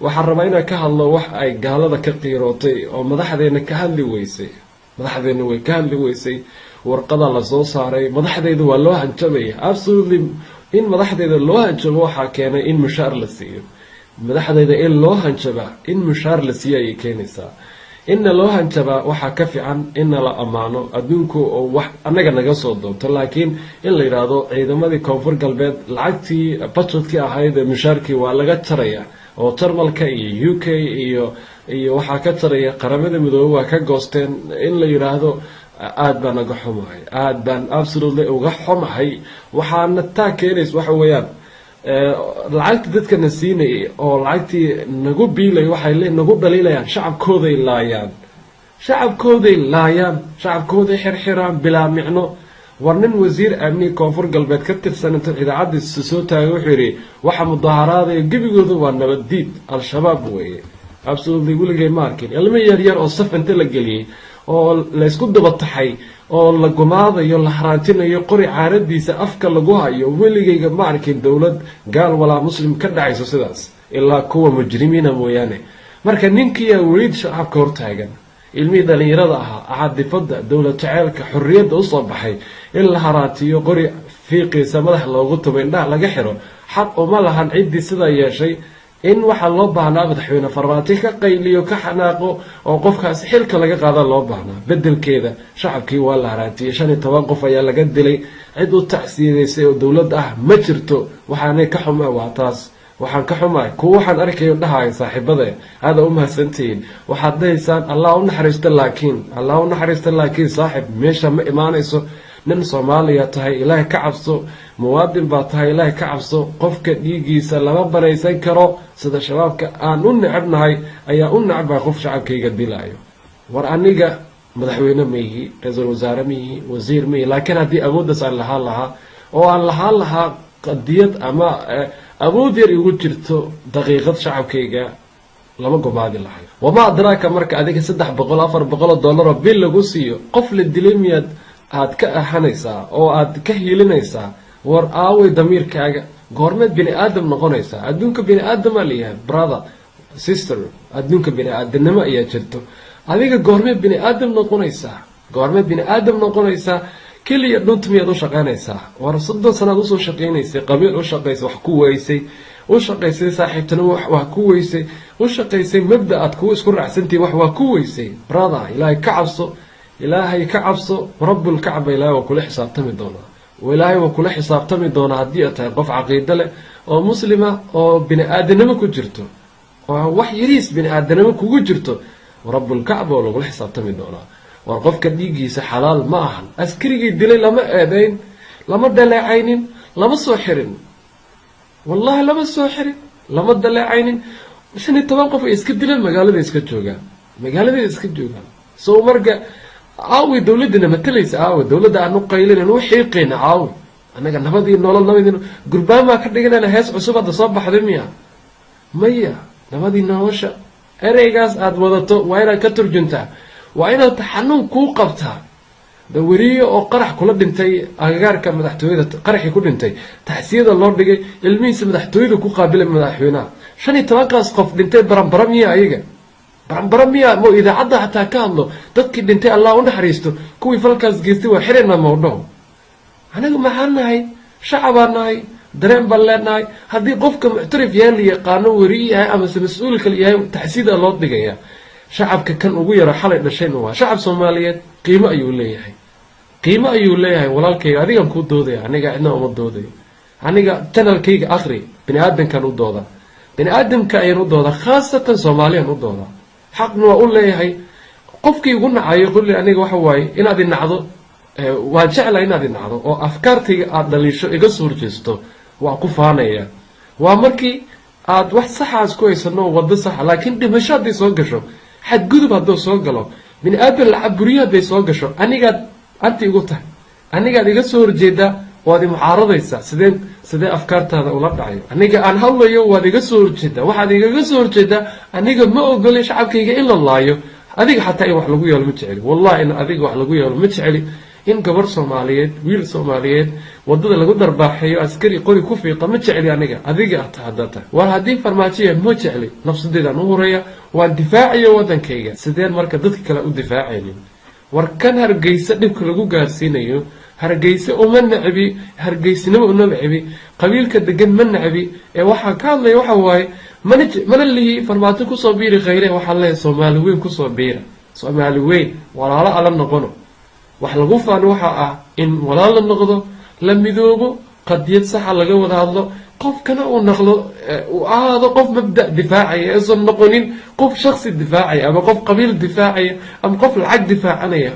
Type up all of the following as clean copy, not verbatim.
Waxaan rabaa inaan ka hadlo wax ay gaalada ka qiirootay oo madaxdeena ka hadli weysay. Madaxdeena way ka hadli weysay. Warqada la soo saaray, madaxdeyda waa loo hanjabaya. Absolutely, in madaxdeyda loo hanjabo waxaa keenay in mushaar la siiyo. Madaxdeyda in loo hanjabaa, in mushaar la siiyo ayay keenaysaa. Inna loo hanjabaa waxaa ka fiican inna la ammaano, adduunku oo wax annaga naga soo doonto. Laakiin in la yidhaahdo ciidamadii Koonfur Galbeed lacagtii budgetkii ahayd ee mushaarkii waa laga jaraya, oo Jarmalka iyo UK iyo waxaa ka jaraya Qaramada Midoobey, waa ka goosteen, in la yidhaahdo aada baan uga xumahay, aada baan absolutely uga xumahay. Waxaana taa keenaysa waxa weeyaan lacagta dadkana siinayay oo lacagtii nagu biilay waxay nagu dhaliilayaan shacabkooday laayaan, shacabkooday laayaan, shacabkooday xirxiraan bilaa micno. War nin wasiir amni Koonfur Galbeed ka tirsan intuu idaacaddiisa soo taagay wuxuu yidhi waxa mudaaharaadaya gebigooda waa nabaddiid, Al-Shabaab weeye. Absolutely, weligay ma arkin ilmo yar yar oo saf inta la geliyey oo laysku daba taxay oo la gumaadayo, la haraantinayo, qori caaradiisa afka lagu hayo. Weligayga ma arkin dowlad gaal walaa Muslim ka dhacayso sidaas, ilaa kuwa mujrimiina mooyaane. Marka ninkiiyaa weli shacabka hortaagan, ilmihii dhalinyarada ahaa, caadifada, dowlad jaceylka, xorriyadda usoo baxay, in la haraatiyo, qori fiiqiisa madax loogu tubo, indhaha laga xiro, xaq uma lahan ciddii sidaa yeeshay. In waxaa loo baahnaa Madaxweyne Farmaajo ka qayliyo, ka xanaaqo oo qofkaasi xilka laga qaada loo baahnaa. Bedelkeeda shacabkii waa la haraatiyey, 15 qof ayaa laga dilay. Cid u tacsiidaysay oo dowladda ah ma jirto. Waxaanay ka xuma waa taas. Waxaan ka xumahay kuwa waxaan arkayo dhahaya: "Saaxiibade, aada u mahadsantihiin." Waxaad dhahaysaan "Allah u naxariisto", laakiin "Allah u naxariisto", laakiin saaxib, meesha ma imaanayso. Nin Soomaaliya tahay, Ilaahay ka cabso. Muwaadin baa tahay, Ilaahay ka cabso. Qofka dhiiggiisa lama banaysan karo. Sida Shabaabka aan u necebnahay ayaa u necbahay qof shacabkayga dilaayo. War aniga madaxweyne ma ihi, ra-iisul wasaare ma ihi, wasiir ma ihi, laakiin haddii awooddaas aan lahaan lahaa oo aan lahaan lahaa qadiyad ama awood yar igu jirto, daqiiqad shacabkayga lama gobaadi lahay. Wamaa adraaka? Marka adiga 300, $400 oo bil lagu siiyo, qof la dilay miyaad aad ka ahanaysaa oo aad ka hiilinaysaa? War aaway damiirkaaga? Goormeed bini aadam noqonaysaa? Adduunka bini aadamaa layahay, brother, sister, adduunka bini aadamnimo ayaa jirto. Adiga goormeed bini aadam noqonaysaa? Goormeed bini aadam noqonaysaa? Keliya dhunta miyaad u shaqaynaysaa? War 30 sanaad usoo shaqaynaysay, qabiil u shaqaysay, wax ku weysay, u shaqaysay saaxiibtinimo, wax ku weysay, u shaqaysay mabda aad kuwa isku raacsantihi, wax waa ku weysay. Brother, Ilaahay ka cabso, Ilaahay ka cabso. Rabbulkacba, Ilaahay waa kula xisaabtami doonaa, Ilaahay waa kula xisaabtami doonaa. Haddii aad tahay qof caqiido leh oo Muslima oo bini aadanimo ku jirto oo wax yariis bini aadanimo kugu jirto, rabbulkacba oo lagula xisaabtami doonaa. War qofka dhiiggiisa xalaal ma ahan. Askarigii dilay lama eedeyn, lama dhaleecaynin, lama soo xirin. Wallahi lama soo xirin, lama daleecaynin. 15 qof ay iska dileen, magaalada iska joogaan, magaalada iska joogaan. So marka aawi dawladdina matalaysa? Aawi dawladda aan u qaylinayn, u xiiqayna? Aawi annaga nabadii nolol? Nabadii gurbaan baa ka dhiganayna. Hees cusub hadda soo baxday miya? Maya. Nabadii nolosha ereygaas aada wadato waa inaad ka turjuntaa, waa inaad xanuun kuu qabtaa. Dawariye oo qarax kula dhintay agagaarka madaxtooyada, qaraxii ku dhintay, taxsiyada loo dhigay, ilmihiisa madaxtooyada ku qaabilay madaxweynaha. 15-kaas qof dhintay baranbara miya? Ayaga baranbara miya? Mo idaacadda xataa ka hadlo, "Dadkii dhintay Allah u naxariisto, kuwii falkaas geystay waa xirayna," mawdhaho. Aniga maxaan nahay? Shacabaan nahay, dareen baan leenahay. Haddii qofka muctarif yahay, la yaqaano, weri yahay amase mas-uul kale yahay, taxsiida loo dhigaya. Shacabka kan ugu yaro xalay dhashayna waa shacab Soomaaliyeed, qiimo ayuu leeyahay, qiimo ayuu leeyahay. Walaalkayga, adigan kuu doodaya, aniga cidna uma doodayo. Aniga channelkayga akri, bini aadamkan u dooda, bini aadamka ayaan u doodaa, khaasatan Soomaaliyaan u doodaa. Xaqna waa u leeyahay. Qofkii igu nacayo qulli, aniga waxa waaye inaad inacdo waan jeclahay, inaad inacdo oo afkaartayga aada dhaliisho, iga soo horjeesto, waa ku faanaya. Waa markii aad wax saxaas ku haysano, waddo saxa. Laakiin dhimasho hadday soo gasho, xadgudub hadduu soo galo, bini aadam lacaburiyo hadday soo gasho, anigaad anti igu tahay, anigaad iga soo horjeedaa, waad imucaaradaysaa. Sidee afkaartaada ula dhacayo? Aniga aan hadlayo waad iga soo horjeedaa. Waxaad igaga soo horjeedaa, aniga ma ogolin shacabkayga in la laayo. Adiga xataa in wax lagu yeelo ma jeceli. Wallahi in adiga wax lagu yeelo ma jeceli. In gabar Soomaaliyeed, wiil Soomaaliyeed wadada lagu darbaaxeeyo, askari qori ku fiiqa, ma jecli aniga. Adiga ata haddaa tahay, war haddii Farmaajiya ma jecli, nafsadeedaan u horeeya, waan difaacayo waddankayga. Sideen marka dadka kale u difaacaynin? War kan Hargeysa dhibka lagu gaarsiinayo, Hargeysa uma necbi, Hargeysinimo uma necbi, qabiilka degan ma necbi. Ee waxaan ka hadlaya waxa waaye, mana lihi Farmaajo kusoo biiri Khayre. Waxaan leeyahay Soomaali weyn kusoo biira, Soomaali weyn walaalo ala noqono. Wax lagu faano waxa ah in walaal la noqdo, la midoobo, qadiyad saxa laga wada hadlo, qofkana uu noqdo, uu ahaado qof mabda difaacaya, uusan noqonin qof shaksi difaacaya ama qof qabiil difaacaya ama qof lacag difaacanaya.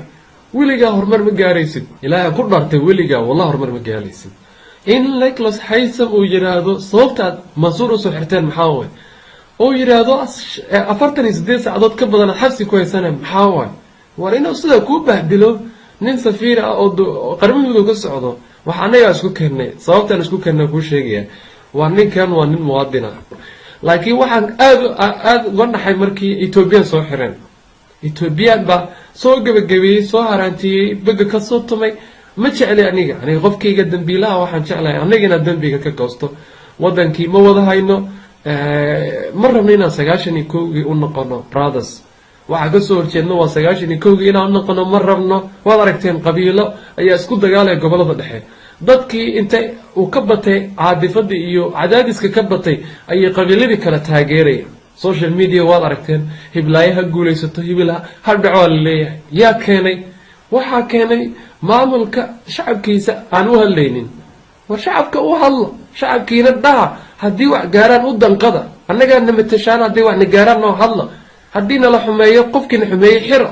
Weligaa horumar ma gaaraysid. Ilaahay ku dhaartay, weligaa wallah horumar ma gaaraysid. In Nicholas Haysam uu yidhaahdo sababta aad Mansuur usoo xirteen maxaa waay, uu yidhaahdo 48 saacadood ka badan aad xabsi ku haysana maxaa waay, war inuu sidaa kuu bahdilo nin safiir ah oo Qaramada Midoob ka socdo. Waxa annagaa isku keennay, sababtaan isku keennay kuu sheegaya, waa ninkan waa nin muwaadin ah. Laakiin waxaan aad aada uga naxay markii Ethoobiyan soo xireen. Ethoobiyan baa soo gebagabeeyey, soo haraantiyey, bega ka soo tumay. Ma jecli aniga. Aniga qofkayga dambiilaha waxaan jeclahay aniga inaad dembiga ka goosto. Wadankii ma wada hayno, ma rabno inaan 91-kii u noqono. Brothers, waxaa kasoo horjeedno waa 91-kii inaan u noqono, ma rabno. Waad aragteen, qabiilo ayaa isku dagaalaya gobolada dhexe. Dadkii intay uu ka batay caadifadii iyo cadaadiska ka batay ayay qabiiladii kala taageeraya. Social media waad aragteen, hiblaayo ha guulaysato, hibil ha dhaco waa la leeyahay. Yaa keenay? Waxaa keenay maamulka shacabkiisa aan u hadlaynin. War shacabka u hadlo, shacabkiina dhaha haddii wax gaaraan u danqada, annagaa na matashaan. Haddii wax na gaaraan noo hadla, haddii nala xumeeyo, qofkiina xumeeyey xiro.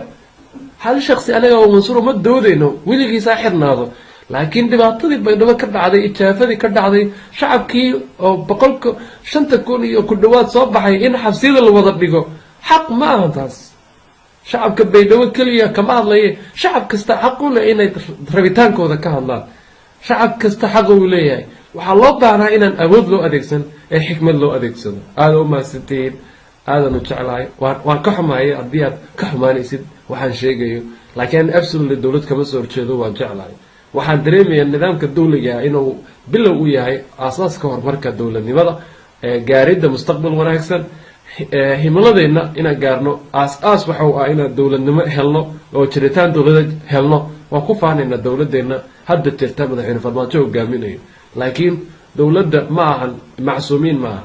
Hal shaksi anaga oo Mansuur uma doodayno, weligiisaa xirnaado. Laakiin dhibaatadii Baydhabo ka dhacday, ijaafadii ka dhacday, shacabkii oo 105,000 iyo ku dhawaad soo baxay in xabsiyada la wada dhigo xaq ma aha. Taas shacabka Baydhabo keliya kama hadlaye, shacab kasta xaq u leh inay rabitaankooda ka hadlaan. Shacab kasta xaqa uu leeyahay. Waxaa loo baahnaa inaan awood loo adeegsan ee xikmad loo adeegsado. Aada u mahadsantihiin, aadan u jeclahay. Waan ka xumaayay haddii aad ka xumaanaysid waxaan sheegayo, laakiin absolutely dowlad kama soo horjeedo, waan jeclahay. Waxaan dareemayaa nidaamka dawliga ah inuu bilow u yahay aasaaska horumarka dowladnimada, gaaridda mustaqbal wanaagsan. Himiladeenna inaan gaarno aas-aas waxa u ah inaan dowladnimo helno oo jiritaan dowladeed helno. Waan ku faanaynaa dowladeenna hadda jirta, Madaxweyne Farmaajo hogaaminayo. Laakiin dowladda ma ahan macsuumiin, ma aha,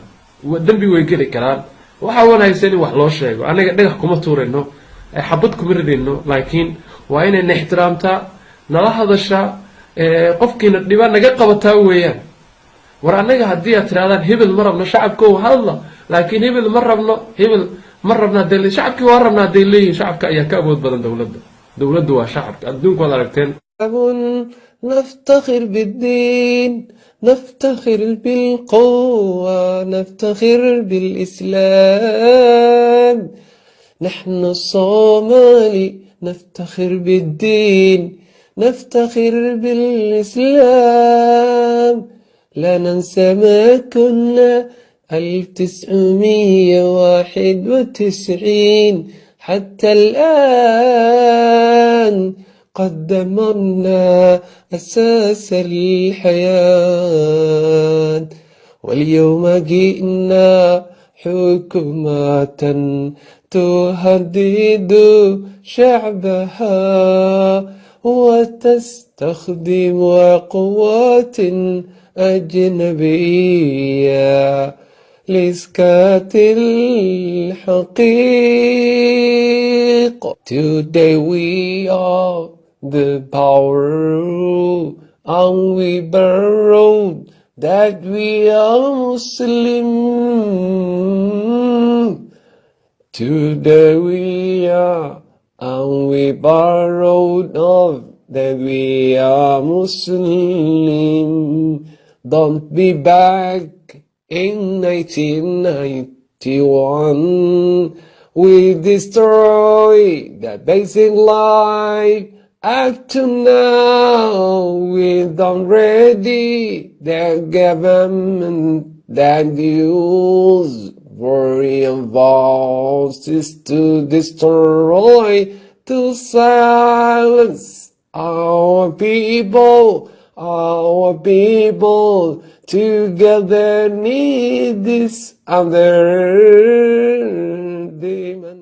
dembi way geli karaan. Waxaa wanaagsan in wax loo sheego. Anaga dhagax kuma tuurayno, xabad kuma ridayno, laakiin waa inayna ixtiraamtaa, nala hadashaa, qofkiina dhiba naga qabataa weeyaan. War annaga haddii aad tirahdaan hebel ma rabno, shacabko hadla, laakiin hebel ma rabno, hebel ma rabno hadday, shacabkii waa rabna hadday leeyihin, shacabka ayaa ka awood badan dowladda. Dowladdu waa shacabka. Adduunku waad aragteen. نفتخر بالدين، نفتخر بالقوة، نفتخر بالإسلام. نحن الصومالي نفتخر بالدين، نفتخر بالإسلام. لا ننسى ما كنا 1991 حتى الآن، قد دمرنا أساس الحياة، واليوم جئنا حكومة تهدد شعبها وتستخدم قوات أجنبية لإسكات الحقيقة. Today we are the power and we proud that we are Muslim. Today we are and we proud of that we are Muslim. Don't be back in 1991. We destroy the basic life. Up to now, we don't ready the government that use foreign forces to destroy, to silence. Our people, our people together need this other demon.